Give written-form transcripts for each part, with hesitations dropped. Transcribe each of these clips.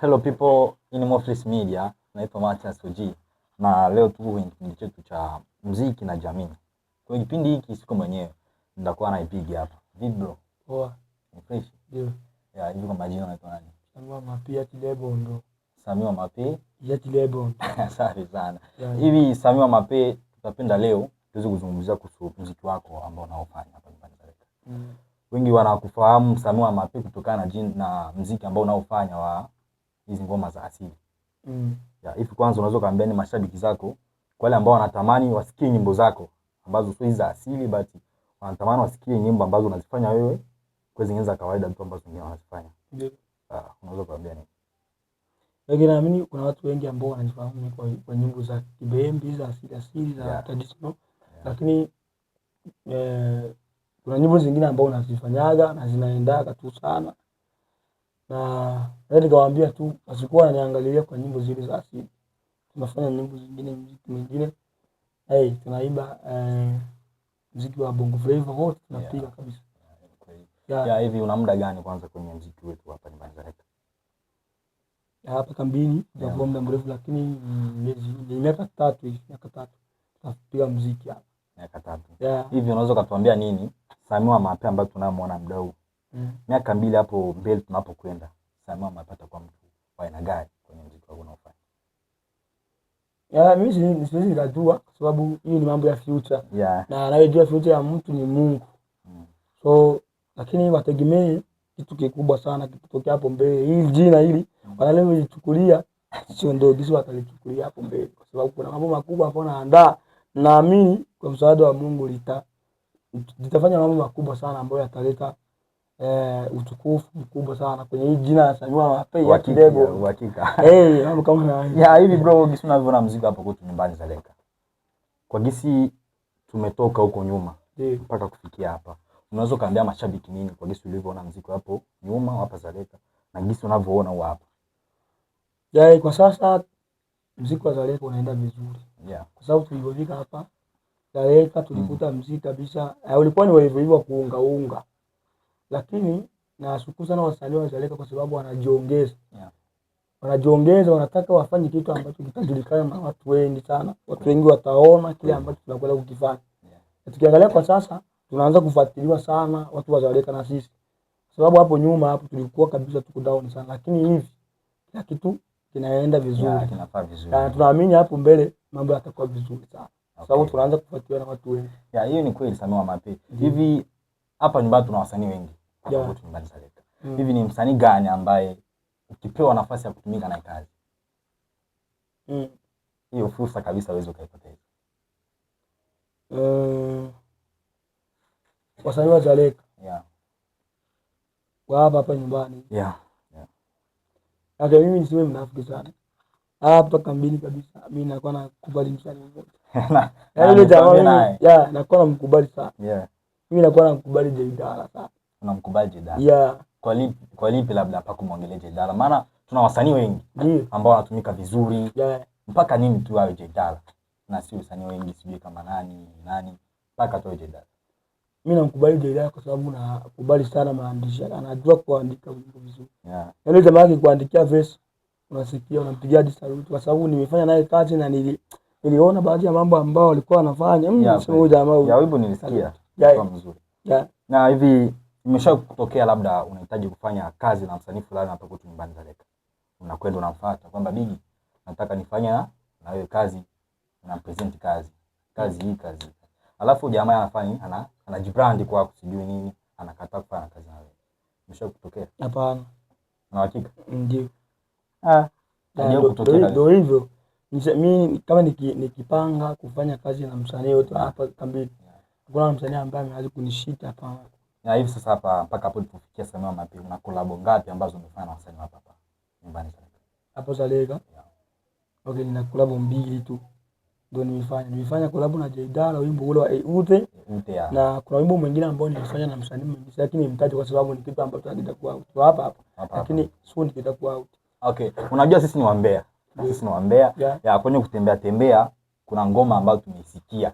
Hello people in Moflis Media, naitwa Mathias OG na leo tuko kwenye kipindi chetu cha muziki na jamii. Kwenye kipindi hiki siko mwenyewe, nitakuwa naipiga hapa. Vipi bro? Poa. Ni fresh? Ndio. Ya, hivi kwa majina unaitwa nani? Samia Mapia Tilebondo. Samia Mape. Ya Tilebondo. Safi sana. Hivi Samia Mape, tutapenda leo tuweze kuzungumzia kuhusu muziki wako ambao unaofanya hapa nyumbani Dzaleka. Wengi wanakufahamu Samia Mape kutokana na na muziki ambao unaofanya wa hizi ngoma za asili. Ya, hivi kwanza unaweza kaambia ni mashabiki zako kwa wale ambao wanatamani wasikie nyimbo zako ambazo sio hizi za asili but wanatamani wasikie nyimbo ambazo unazifanya wewe kwa zingine za kawaida tu ambazo wengine wanazifanya. Ndio. Unaweza kuambia nini? Lakini naamini kuna watu wengi ambao wananifahamu kwa nyimbo za kibembe za asili asili za traditional. Lakini kuna nyimbo zingine ambao unazifanyaga na zinaendaga tu sana. Na nikawaambia tu wasikuwa wananiangalia kwa nyimbo zile za asili. Tunafanya nyimbo zingine, muziki mwingine. Hey, tunaimba muziki wa Bongo Flava wote tunapiga kabisa. Yeah. Hivi una muda gani kwanza kwenye muziki wetu hapa nyumbani Dzaleka? Hapa kambini kwa muda mrefu, lakini ni miaka 3 hivi, miaka 3 tunapiga muziki hapa. Miaka 3. Hivi unaweza kutuambia nini Samia Mape ambaye tunamuona muda huu? Miaka 2 hapo mbele tunapokwenda, Samia Mape atakuwa mtu wa aina gani kwenye muziki wako unaofanya? Mimi siwezi nikajua kwa sababu hiyo ni mambo ya future. Na anayejua future ya mtu ni Mungu. So lakini wategemee kitu kikubwa sana kitokea hapo mbele. Hili jina hili wanalolichukulia sio ndogo, sio watalichukulia hapo mbele kwa sababu kuna mambo makubwa hapo naandaa. Naamini kwa msaada wa Mungu litafanya mambo makubwa sana ambayo yataleta utukufu mkubwa sana kwenye hii jina la Samia Mape ya Kilebo. Uhakika. Mambo kama hayo. Ya hivi bro, gisi unavyoona muziki hapo kwetu nyumbani Dzaleka. Kwa gisi tumetoka huko nyuma mpaka kufikia hapa. Unaweza kaambia mashabiki nini kwa gisi ulivyoona muziki hapo nyuma hapa Dzaleka na gisi unavyoona huko hapa? Ya, kwa sasa muziki wa Dzaleka unaenda vizuri. Kwa sababu tulipofika hapa Dzaleka tulikuta muziki kabisa, ulikuwa ni hivyo hivyo kuunga unga. Lakini nashukuru sana wasanii wa Dzaleka kwa sababu wanajiongeza. Wanajiongeza, wanataka wafanye kitu ambacho kitajulikana na watu wengi sana. Watu wengi wataona kile ambacho tunakwenda kukifanya. Na tukiangalia kwa sasa tunaanza kufuatiliwa sana watu wa Dzaleka na sisi. Kwa sababu hapo nyuma hapo tulikuwa kabisa tuko down sana, lakini hivi kila kitu kinaenda vizuri. Kinafaa vizuri. Na tunaamini hapo mbele mambo yatakuwa vizuri sana. Kwa sababu tunaanza kufuatiliwa na watu wengi. Hiyo ni kweli Samia Mape. Hivi hapa nyumbani tuna wasanii wengi. Hapa nyumbani Dzaleka. Hivi ni msanii gani ambaye ukipewa nafasi ya kutumika naye kazi? Hiyo fursa kabisa huwezi ukaipoteza. Wasanii wa Dzaleka. Wa hapa nyumbani. Hata mimi nisiwe mnafiki sana. Hapa kambini kabisa mimi nakuwa nakubali msanii mmoja. Yule jamaa mimi, nakuwa namkubali sana. Mimi nakuwa namkubali Jaidala sana. Unamkubali Jaidala? Kwa lipi labda hapa kumwongelea Jaidala? Maana tuna wasanii wengi ambao wanatumika vizuri. Mpaka nini tu awe Jaidala? Na si wasanii wengi sijui kama nani nani mpaka tu awe Jaidala. Mimi namkubali Jaidala kwa sababu nakubali sana maandishi. Anajua kuandika wimbo vizuri. Yule jamaa akikuandikia verse unasikia unampigia hadi salute kwa sababu nimefanya naye kazi na niliona baadhi ya mambo ambayo alikuwa anafanya. Sema huyu jamaa huyu. Ya wimbo nilisikia. Kwa mzuri. Na hivi imesha kutokea labda unahitaji kufanya kazi na msanii fulani hapa kwetu nyumbani Dzaleka. Unakwenda unamfuata kwamba Bigi nataka nifanye na wewe kazi, unampresent kazi. Kazi hii, kazi hii. Alafu jamaa anafanya anajibrand kwako sijui nini, anakataa kufanya kazi na wewe. Imesha kutokea? Hapana. Una hakika? Ndio. Ndio kutokea kabisa. Ndio hivyo. Mimi kama nikipanga kufanya kazi na msanii yote hapa kambini. Hakuna msanii ambaye amewahi kunishika hapa. Na hivi sasa hapa mpaka hapo tulipofikia Samia Mape, una collab ngapi ambazo umefanya na wasanii hapa hapa nyumbani Dzaleka? Hapo Dzaleka? Okay, nina collab 2 tu. Ndio nimefanya. Nimefanya collab na Jaidala wimbo ule wa Ute. Ute ya. Na kuna wimbo mwingine ambao nimefanya na msanii mwingine, lakini nimtaje kwa sababu ni kitu ambacho hakitakuwa out. Hapa hapa. Hapa. Lakini soon kitakuwa out. Okay, unajua sisi ni wambea. Sisi ni wambea. Ya kwenye kutembea tembea kuna ngoma ambayo tumeisikia.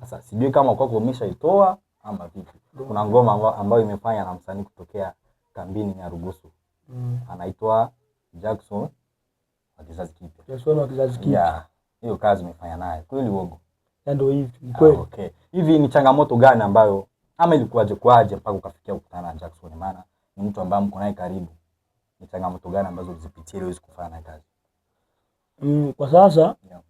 Sasa sijui kama kwako umeshaitoa ama vipi. Kuna ngoma ambayo imefanya na msanii kutokea kambini Nyarugusu. Anaitwa Jackson wa kizazi kipya. Jackson wa kizazi kipya. Yeah. Hiyo kazi umefanya naye. Kweli uongo? Ndio hivi, ni kweli. Okay. Hivi ni changamoto gani ambayo ama ilikuwaje kwaje mpaka ukafikia kukutana na Jackson? Maana ni mtu ambaye mko naye karibu. Ni changamoto gani ambazo ulizipitia ili uweze kufanya naye kazi? Kwa sasa yeah.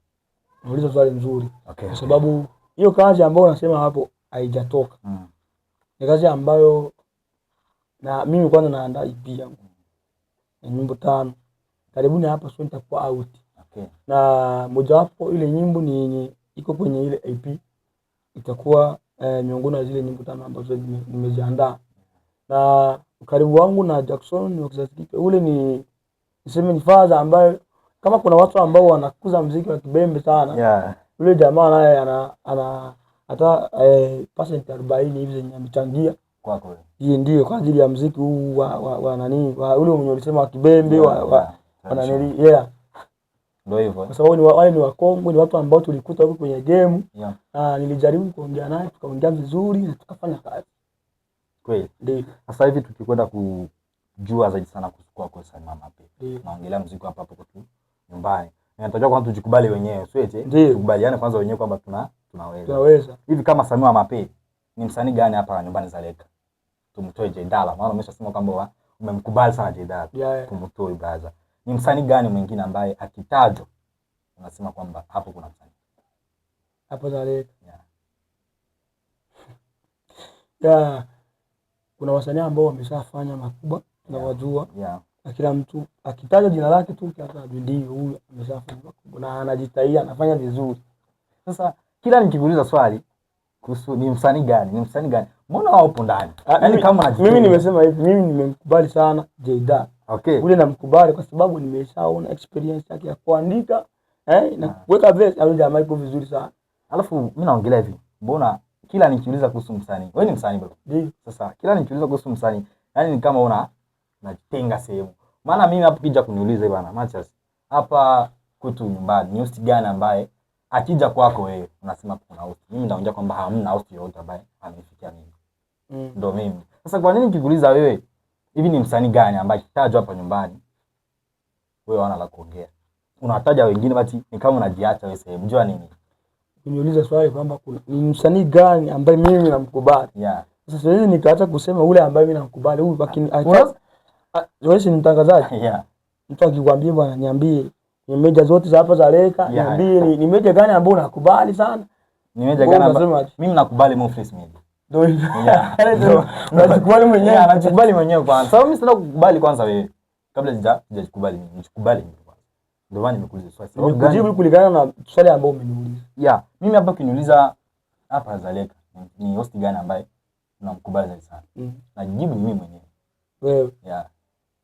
Unauliza swali nzuri. Okay. Kwa sababu hiyo kazi ambayo unasema hapo haijatoka. Ni kazi ambayo na mimi kwanza naandaa EP yangu. Ni nyimbo 5. Karibuni hapa sio nitakuwa out. Okay. Na mojawapo ile nyimbo ni yenye iko kwenye ile EP itakuwa miongoni mwa zile nyimbo 5 ambazo nimeziandaa. Na ukaribu wangu na Jackson ni wa kizazi kipya. Ule ni niseme ni father ambaye kama kuna watu ambao wanakuza muziki wa kibembe sana. Yeah. Ule jamaa naye ana hata 40% hivi zenye amechangia kwako wewe. Hii ndio kwa ajili ya muziki huu wa nani, wa ule mwenye ulisema wa kibembe, Yeah, wa nani, yeah. Ndio hivyo. Kwa sababu wale ni wakongwe, ni watu ambao tulikuta huko kwenye game. Yeah. Nilijaribu kuongea naye, tukaongea vizuri na tukafanya kazi. Kweli. Ndio. Sasa hivi tukikwenda kujua zaidi sana kuhusu kwako Sammy Mape. Ndio. Naongelea muziki hapa hapo tu nyumbani. Inatakiwa kwanza tujikubali wenyewe, sio eti? Ndio. Tukubaliane kwanza wenyewe kwamba tunaweza. Tunaweza. Hivi kama Sammy Mape ni msanii gani hapa nyumbani Dzaleka? Tumtoe Jaydala, maana umeshasema kwamba umemkubali sana Jaydala. Yeah. Tumtoe brother. Ni msanii gani mwingine ambaye akitajwa unasema kwamba hapo kuna msanii? Hapo Dzaleka. Yeah. Yeah. Kuna wasanii ambao wameshafanya makubwa, tunawajua. Yeah. Na kila mtu akitaja jina lake tu hata ndio huyu ameshafanya makubwa na anajitahidi, anafanya vizuri. Sasa kila nikikuuliza swali kuhusu ni msanii gani, ni msanii gani, mbona wao upo ndani? Yaani kama unajitahidi. Mimi nimesema hivi, mimi nimemkubali sana Jaydala. Okay. Ule namkubali kwa sababu nimeshaona experience yake ya kuandika, na kuweka verse, au jamaa iko vizuri sana. Alafu mimi naongelea hivi, mbona kila nikiuliza kuhusu msanii, wewe ni msanii bro. Ndio. Sasa kila nikiuliza kuhusu msanii, yani ni kama unajitenga sehemu. Maana mimi hapo kija kuniuliza bwana Mathias, hapa kwetu nyumbani ni host gani ambaye akija kwako wewe unasema kuna host? Mimi naongea kwamba hamna host yoyote ambaye amenifikia mimi. Ndio mimi. Sasa kwa nini nikikuuliza wewe hivi ni msanii gani ambaye akitajwa hapa nyumbani wewe huna la kuongea? Unataja wengine basi ni kama unajiacha wewe sehemu. Jua nini? Kuniuliza swali kwamba ni msanii gani ambaye mimi namkubali. Yeah. Sasa siwezi nikaacha kusema ule ambaye mimi namkubali huyu, lakini wewe si mtangazaji? Yeah. Mtu akikwambia bwana niambie ni meja zote za hapa Dzaleka, Yeah. niambie ni meja gani ambaye unakubali sana? Ni meja gani ambaye Unasema aje? mimi nakubali Moflis Media. Ndio hivyo. Yeah. Unajikubali mwenyewe. Yeah, najikubali mwenyewe kwanza. Sababu mimi sina kukubali kwanza wewe. Kabla sijakubali mimi, nijikubali mimi kwanza. Ndio maana nimekuuliza swali. Sababu gani? Nimekujibu kulingana na swali ambalo umeniuliza. Yeah, mimi hapa ukiniuliza hapa Dzaleka ni host gani ambaye unamkubali zaidi sana? Najibu ni mimi mwenyewe. Wewe. Yeah.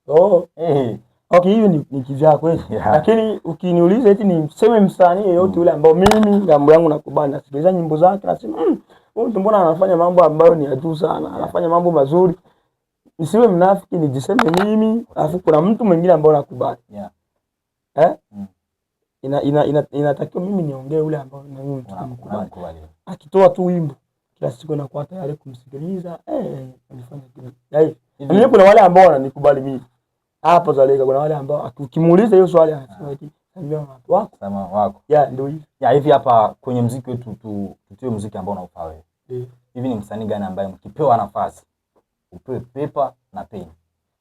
Oh. Eh. Okay, hiyo ni kivyako kweli. Yeah. Lakini ukiniuliza eti niseme msanii yeyote yule ambao mimi ngambo yangu nakubali, nasikiliza nyimbo zake nasema huyu mtu mbona anafanya mambo ambayo ni ya juu sana, Yeah. anafanya mambo mazuri. Nisiwe mnafiki nijiseme mimi, alafu kuna mtu mwingine ambaye nakubali. Yeah. Inatakiwa mimi niongee yule ambao na mimi mtu namkubali. Unamkubali. Akitoa tu wimbo kila siku nakuwa tayari kumsikiliza. Alifanya kitu. Yaani, mimi kuna wale ambao wananikubali mimi. Hapo Dzaleka kuna wale ambao ukimuuliza hiyo swali anasema eti Samia watu wako. Sema wako. Yeah, ndio hivyo. Ya hivi hapa kwenye muziki wetu tutie muziki ambao unaufaa wewe. Ndio. Hivi ni msanii gani ambaye mkipewa nafasi upewe paper na pen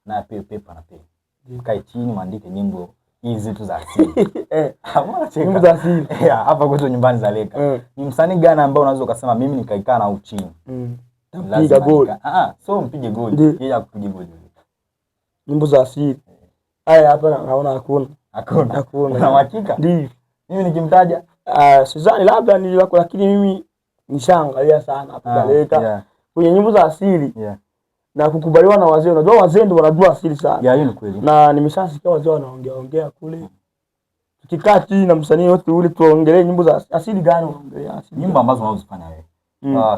na apewe paper na pen. Ndio. Mkae chini muandike nyimbo hizi tu za asili. Mbona cheka? Nyimbo za asili. Yeah, hapa kwetu nyumbani Dzaleka. Ni msanii gani ambaye unaweza ukasema mimi nikaikaa na chini? Tampiga Lazima goli. So mpige goli. Ndio. Yeye akupige goli. Nyimbo za asili. Haya hapa naona hakuna. Hakuna. Hakuna. Una uhakika? Ndio. Mimi nikimtaja? Sidhani labda ni wako, lakini mimi nishaangalia sana hapa Dzaleka. Kwenye nyimbo za asili. Na kukubaliwa na wazee. Unajua wazee ndio wanajua asili sana. Yeah, hiyo ni kweli. Na nimeshasikia wazee wanaongea ongea kule. Tukikaa chini na msanii yote ule tuongelee nyimbo za asili gani unaongelea asili? Nyimbo ambazo unazofanya wewe.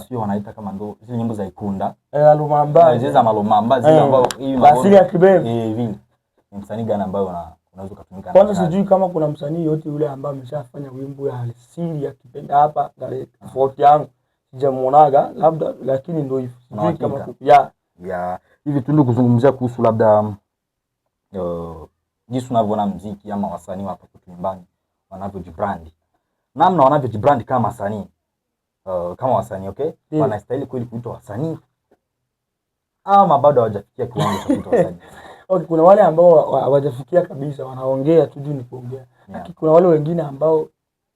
Sio wanaita kama ndo zile nyimbo za Ikunda. Malumamba. Zile za Malumamba, zile ambazo hii Za asili ya Kibembe. Vile. Ni msanii gani ambaye unaweza kutumika naye Kwanza kazi? sijui kama kuna msanii yote yule ambaye ameshafanya wimbo ya asili ya Kibembe hapa Dzaleka. Tofauti yangu sijamuonaga labda, lakini ndio hivyo. Una Sijui kama uhakika? ya. Ya, hivi tundu kuzungumzia kuhusu labda Jinsi unavyoona mziki ama wasanii hapa kwetu nyumbani wanavyojibrand, namna wanavyojibrand kama wasanii, kama wasanii, okay, wanastahili kweli kuitwa wasanii ama bado hawajafikia kiwango cha kuitwa wasanii? Okay, kuna wale ambao hawajafikia kabisa, wanaongea tu juu ni kuongea. Lakini kuna wale wengine ambao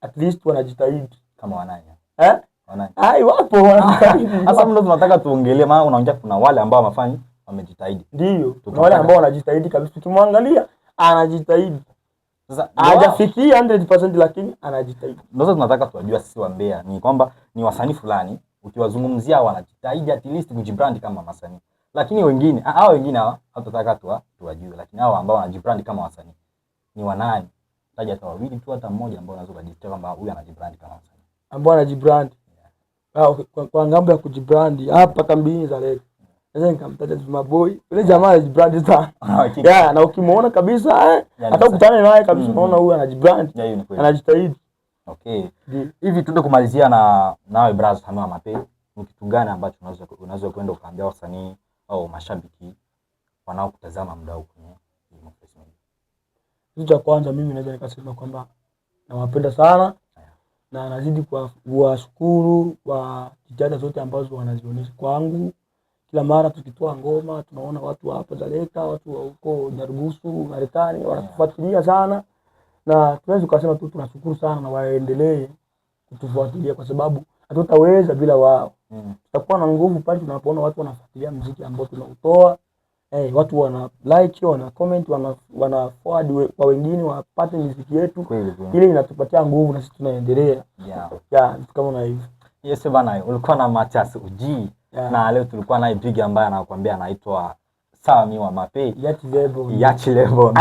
at least wanajitahidi. Kama wanani? Eh? Wanani? Ai, wapo wanajitahidi. Sasa ndio tunataka tuongelee, maana unaongea kuna wale ambao wamefanyi wamejitahidi. Ndio, kuna wale ambao wanajitahidi kabisa, ukimwangalia anajitahidi. Sasa hajafikia 100% lakini anajitahidi. Ndio sasa tunataka tuwajua sisi wa Mbeya ni kwamba ni wasanii fulani ukiwazungumzia wanajitahidi at least kujibrand kama wasanii. Lakini wengine, hao wengine hawa hatutataka tuwajue, lakini hao ambao wanajibrand kama wasanii ni wanani? Taja hata wawili tu, hata mmoja ambao unaweza kujitetea kwamba huyu anajibrand kama msanii. Ambao anajibrand. Ah, okay. Kwa ngambo ya kujibrand hapa kambini Dzaleka, naweza nikamtaja Juma Boy. Yule jamaa anajibrand sana. Hakika. Yeah, na ukimuona kabisa Yani hata ukutane naye kabisa unaona huyu anajibrand. Yeah, hiyo ni kweli. Anajitahidi. Okay. Ndio. Hivi tuende kumalizia na nawe brother Samia Mape, ni kitu gani ambacho unaweza kwenda ukaambia wasanii au mashabiki wanaokutazama muda huu kwenye hii Mofliss Media? Kitu cha kwanza mimi naweza nikasema kwamba nawapenda sana na nazidi kuwashukuru kwa jitihada zote ambazo wanazionyesha kwangu. Kila mara tukitoa ngoma tunaona watu wa hapa Dzaleka, watu wa huko Nyarugusu, Marekani wanatufuatilia sana, na tunaweza kusema tu tunashukuru sana na waendelee kutufuatilia kwa sababu hatutaweza bila wao. Tutakuwa na nguvu pale tunapoona watu wanafuatilia muziki ambao tunautoa. Watu wana like, wana comment, wana forward kwa wengine wapate muziki yetu. Kweli, kweli. Ile inatupatia nguvu na sisi tunaendelea. Yeah, vitu kama na hivyo. Yes bana, ulikuwa na Matias UG. Na leo tulikuwa naye Big ambaye anakuambia anaitwa Sami wa Mape. Yachi Level. Yachi Level.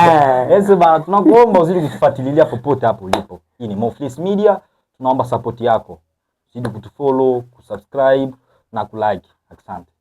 Yes bana, tunakuomba uzidi kutufuatilia popote hapo ulipo. Hii ni Mofliss Media, tunaomba support yako. Zidi kutufollow, kusubscribe na kulike. Asante.